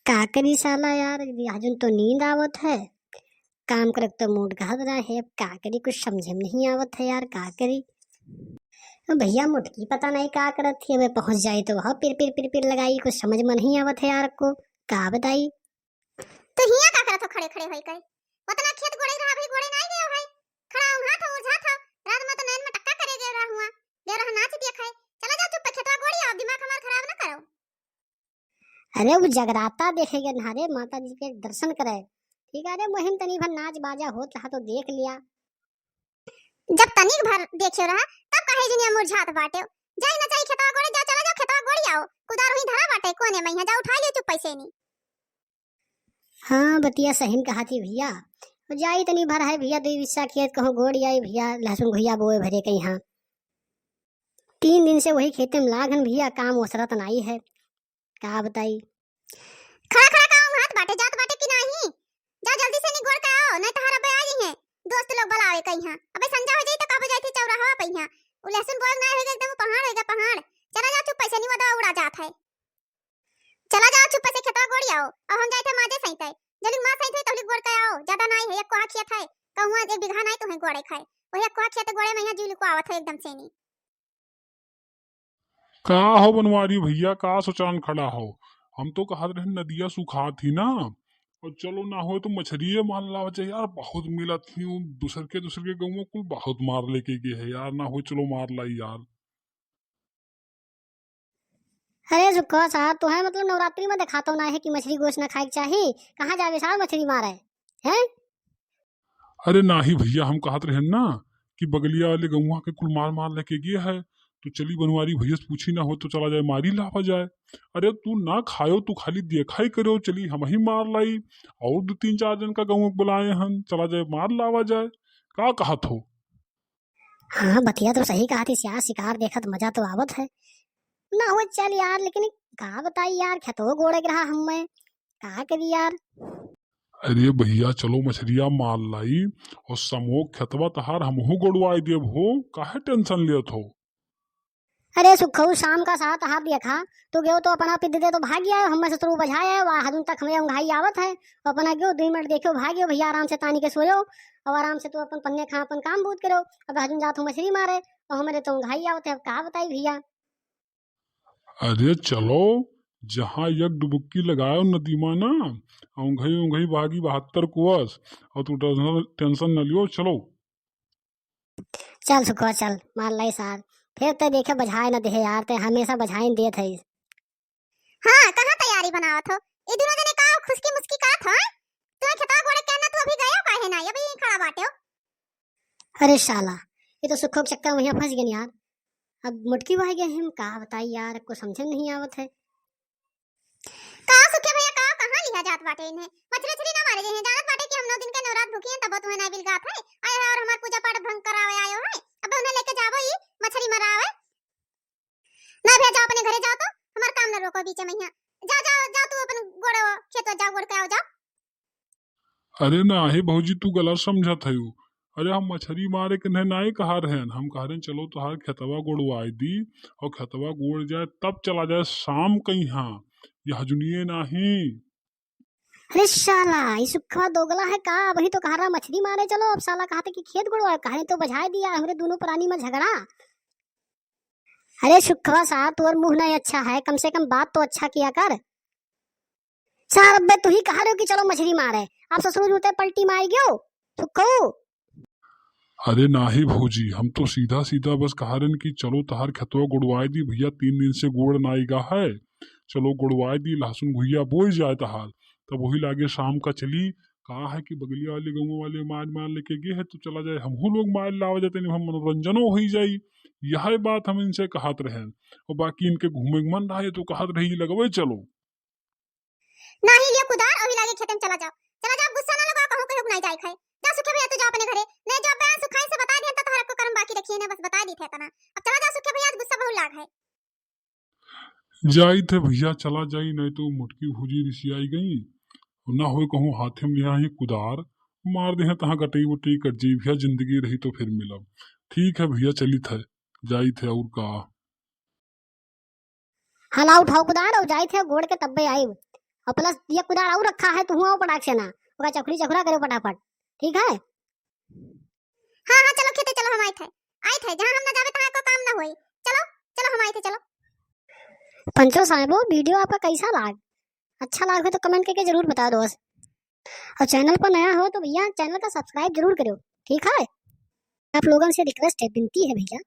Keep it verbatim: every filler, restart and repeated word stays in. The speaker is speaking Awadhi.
का करी साला यार, हजून तो नींद आवत है, काम करे तो मूड कहत रहा है, अब का करी, कुछ समझे में नहीं आवत है यार, का करी। अब भैया मोटकी पता नहीं का करत थी, अब पहुँच जाई तो वह पिर पिर पिर पिर लगाई, कुछ समझ में नहीं आवत है यार को, का बताई। तो हियाँ का करत हो खड़े खड़े होई के? उतना खेत गोड़े रहा, अभी गोड़े नहीं गयो है, खड़ा हुआ था, उलझा था, रात में तो नैन में टक्का करे गए रहा हुआ, दे रहा नाच दिया खाए। चला जाओ चुप पे खेतवा गोड़ी आओ, दिमाग हमार खराब ना करो। अरे वो जगराता देखे गए ना रे, माता जी के दर्शन करे। ठीक है रे, मुहिम तनी भर नाच बाजा होत रहा तो देख लिया। जब तनिक भर देखे रहा तब काहे जिनिया मुरझात बाटे। जाई ना जाई खेतवा गोड़े, जा चला जाओ खेतवा गोड़ी आओ, कुदार वहीं धरा बाटे कोने में, यहाँ जा उठा लियो चुप पैसे नहीं। हाँ बतिया सही में कहा थी भैया, जाई तनी भर है भैया, दुई बिस्सा खेत कहूँ गोड़ी आई भैया, लहसुन घुइया बोए भरे कहीं। हाँ तीन दिन से वही खेते में लागन भैया, काम ओसरत नाई है, का बताई। खड़ा खड़ा का ऊँघात बाटे, जात बाटे कि नाही? जा जल्दी से निगोड़ के आओ, नहीं तो हर अबे आ जइहें दोस्त लोग बुलावे कइहाँ। अबे संझा हो जाई तो कहबो जाई थे चौराहा पे इहाँ। उ लहसुन बोल ना होइगा, एकदम पहाड़ होइगा, पहाड़। चला जाओ चुप से, नहीं वो दवा उड़ा जात है। चला जाओ चुप से खेतवा गोड़ी आओ, अब हम जाई थे माजे सही थे। जल्दी माँ सही थे तहली गोड़ के आओ, ज्यादा नाही है, एक कोहा खेत है, कहूँ एक बीघा नाही तुम्हें गोड़े खाए, वही एक कोहा खेत गोड़े में यहाँ जीव लिखो आवत है एकदम से नहीं। का हो बनवारी भैया, का सोचान खड़ा हो? हम तो कहत रहे नदिया सुखात ही ना, और चलो ना हो तो मछरिये मार लावा जाए यार, बहुत मिलत ही उ दूसर के, दूसर के गाँव में कुल बहुत मार लेके गए है यार, ना हो चलो मार लाई यार। अरे सुखवा साहब, तो है मतलब नवरात्रि में दिखातो ना है कि मछली गोश्त ना खाए के चाही, कहाँ जावे साहब मछली मारे, हैं? अरे नाही भैया, हम कहत रहेन ना कि बगलिया वाले गौवा के कुल मार मार लेके गए है, तो चली बनवारी भैया से पूछी ना हो तो चला जाए मारी लावा जाए। अरे तू ना खायो, तू खाली देखा ही करो, चली हम ही मार लाई, और दो तीन चार जन का गौवा के बुलाए हन, चला जाए मार लावा जाए, का कहत हो? हाँ बतिया तो सही कहा थी, सियार शिकार देखत मजा तो आवत है ना हो। चल यार, लेकिन का बताई यार, खेतो गोड़े के रहा हम मैं, का करी यार। अरे भैया चलो मछरिया मार लाई और समोक खेतवा तहार हमहू गोड़वाई देब हो, काहे टेंशन लेत हो? अरे सुखऊ, शाम का सात हाथ देखा, तू गयो तो अपना पिद दे तो भाग गया, हम मैं ससुर बझाए है, वह हदुन तक हमें उंघाई आवत है, अपना गयो दुई मिनट देखो भाग गयो भैया, आराम से तानी के सोयो और आराम से तू अपन पन्ने खा अपन काम बूत करो। अब हदुन जात हूँ मछली मारे और हमारे तो उंघाई आवत है, अब का बताई भैया। अरे चलो, जहाँ एक डुबुक्की लगायो नदी मा ना, औंघई औंघई भागी बहत्तर कोस, और तू टेंशन, टेंशन न लियो, चलो। चल सुखवा चल, मार लाई सार, फिर ते देखे बझाए न देहे यार, ते हमेशा बझाए न देत है। हाँ, कहाँ तैयारी बनावत हो? ई दुनो जने का खुशकी मुस्की करत हो, हैं? तुम्हें खेतवा गोड़े कहना, तू अभी गयो काहे ना? अभी यहीं खड़ा बाटे हो। अरे साला, ये तो सुखो के चक्कर में यहाँ फंस गए यार। अब मोटकी भाई गए हम, का बताई यार, कुछ समझे में नहीं आवत है। का सुखे भैया, का कहाँ लिहा जात बाटे इन्हें? मछली उछली ना मारे जइहें, जानत बाटे कि हम नौ दिन के नवरात भूखी हैं, तब तुम्हें ना बिल गात है। आयो है और हमार पूजा पाठ भंग करावे आयो है। अब उन्हें लेके जावो ई मछली मरावे। ना भैया, जाओ अपने घरे जाओ तो, हमार काम ना रोको बीच में यहाँ। जाओ, जाओ, जाओ तू अपन गोड़े खेत जाओ, गोड़ के आओ, जाओ। अरे नाही भौजी, तू गलत समझत हयू। अरे हम मछरी मारे के नहीं, नाही कहा रहेन, हम कहा रहेन चलो तोहार खेतवा गोड़वाई दी और खेतवा गोड़ जाए तब चला जाए शाम कइहाँ, यह जुनिये नाही। अरे साला, ई सुखवा दोगला है का? अबही तो कहा रहा मछरी मारे चलो, अब साला कहा था कि खेत गोड़वाए, कहा रहे तो बझाए दिया, हमरे दोनों प्राणी में झगड़ा। अरे सुखवा साहब, तोर मुंह नहीं अच्छा है, कम से कम बात तो अच्छा किया कर। सार अब्बे तू ही कहा रहे हो कि चलो मछली मारे, आप ससुर जूते पलटी मार गयो सुखऊ। अरे नाही भौजी, हम तो सीधा सीधा बस कहा रहेन कि चलो तहार खेतवा गोड़वाए दी भैया, तीन दिन से गोड़ नाई गा है, चलो गोड़वाए दी, लहसुन घुइया बोई जाए तहार, तब वही लागे शाम का चली। कहा है कि बगलिया वाले गाँव वाले मार मार लेके गए है, तो चला जाए हमहू लोग मार लावा जाते, नहीं हम मनोरंजनो हो ही जाई। यह बात हम इनसे कहत रहेन, और बाकी इनके घूमे के मन रहा है तो कहत रही लगवे चलो। नाही लियो कुदार, अभी लागे खेते में चला जाओ। चला जाओ, गुस्सा ना लगाओ, कहूँ कहीं नहीं जाए खाए। जा सुखे भैया, तू जा अपने घरे। नहीं जो बयान सुखाई से बता दिया तो तोहरा को कर्म बाकी रखिए ना, बस बता दी थे तना। अब चला जाओ सुखे भैया, आज गुस्सा बहुत लाग है। जाई थे भैया, चला जाई, नहीं तो मोटकी भौजी रिसियाई गई। ना होए कहूँ हाथे में लिहा ही कुदार, मार दे हैं तहाँ गटई वटई कट जाई भैया, जिंदगी रही तो फिर मिलब। ठीक है भैया, चली थे, जाई थे और का। हला उठाओ कुदार और जाई थे गोड़ के तब्बे आइब। और plus ये कुदार और रखा है, तू हुआ पटाख से ना, ओका चखुरी चखुरा करो फटाफट, ठीक है? हाँ, हाँ, चलो खेते चलो, हम आइत है, आइत है, जहाँ हम ना जाबे तहाँ को काम ना होई। चलो, चलो, हम आइत है, चलो। पंचो साहबो, video आपका कैसा लाग? अच्छा लाग हो तो comment करके जरूर बता दो बस। और channel पर नया हो तो भैया channel का subscribe जरूर करो, ठीक है? आप लोगन से request है, विनती है भैया,